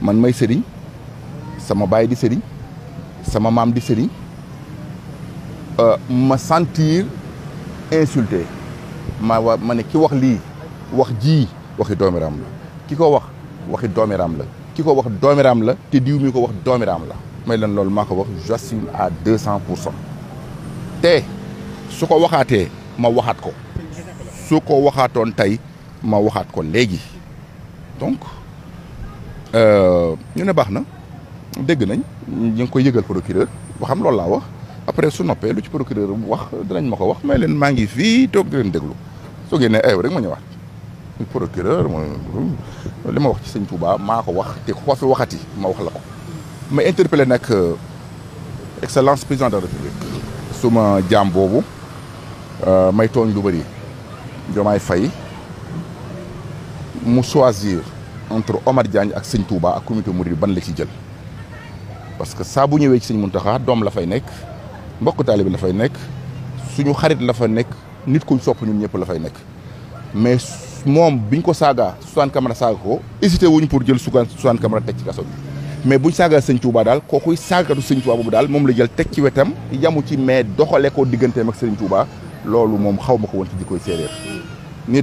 man may sëriñ sama baay di sëriñ sama maam di sëriñ ma sentir insulté ma ne ki wax lii wax ji waxi doomiraam la ki ko wax waxi doomiraam la ki ko wax doomiraam la te diw mi ko wax doomiraam la may leen loolu maa ko wax j'assume à 200%. te su ko waxaatee ma waxaat ko su ko waxaatoon tey ma waxaat ko léegi donc ñu ne baax na dégg nañ ñu ngi koy yëgal procureur waxam loolu laa wax après su noppee lu ci procureur wax dinañ ma ko wax may leen maa ngi fii toog di leen déglu soo génnee ay rek ma ñëwaat procureur li ma wax ci sëñ Touba maa ko wax te ko fi waxati ma wax la ko ma interpellé nag excellence président de la république suma jaam boobu may tooñ lu bëri Diomaye Faye mu choisir entre Omar Diagne ak sëñ Touba ak comité Mouride ban la ci jël parce que saa bu ñëwee ci sëñ Mountakha doom la fay nekk mbokk taalibe la fay nekk suñu xarit la fa nekk nit kuñ sopp ñun ñëpp la fay nekk mais moom biñ ko saagaa Suzanne Camara saaga ko hésité wuñ pour jël Suzanne Camara teg ci kaso bi mais buñ saagaa sëñ Touba daal kookuy saagatu sëñ Touba boobu daal moom la jël teg ci wetam yamu ci mais doxale ko digganteem ak sëñ Touba loolu moom xaw ma ko woon ci jikkoy séeréer nit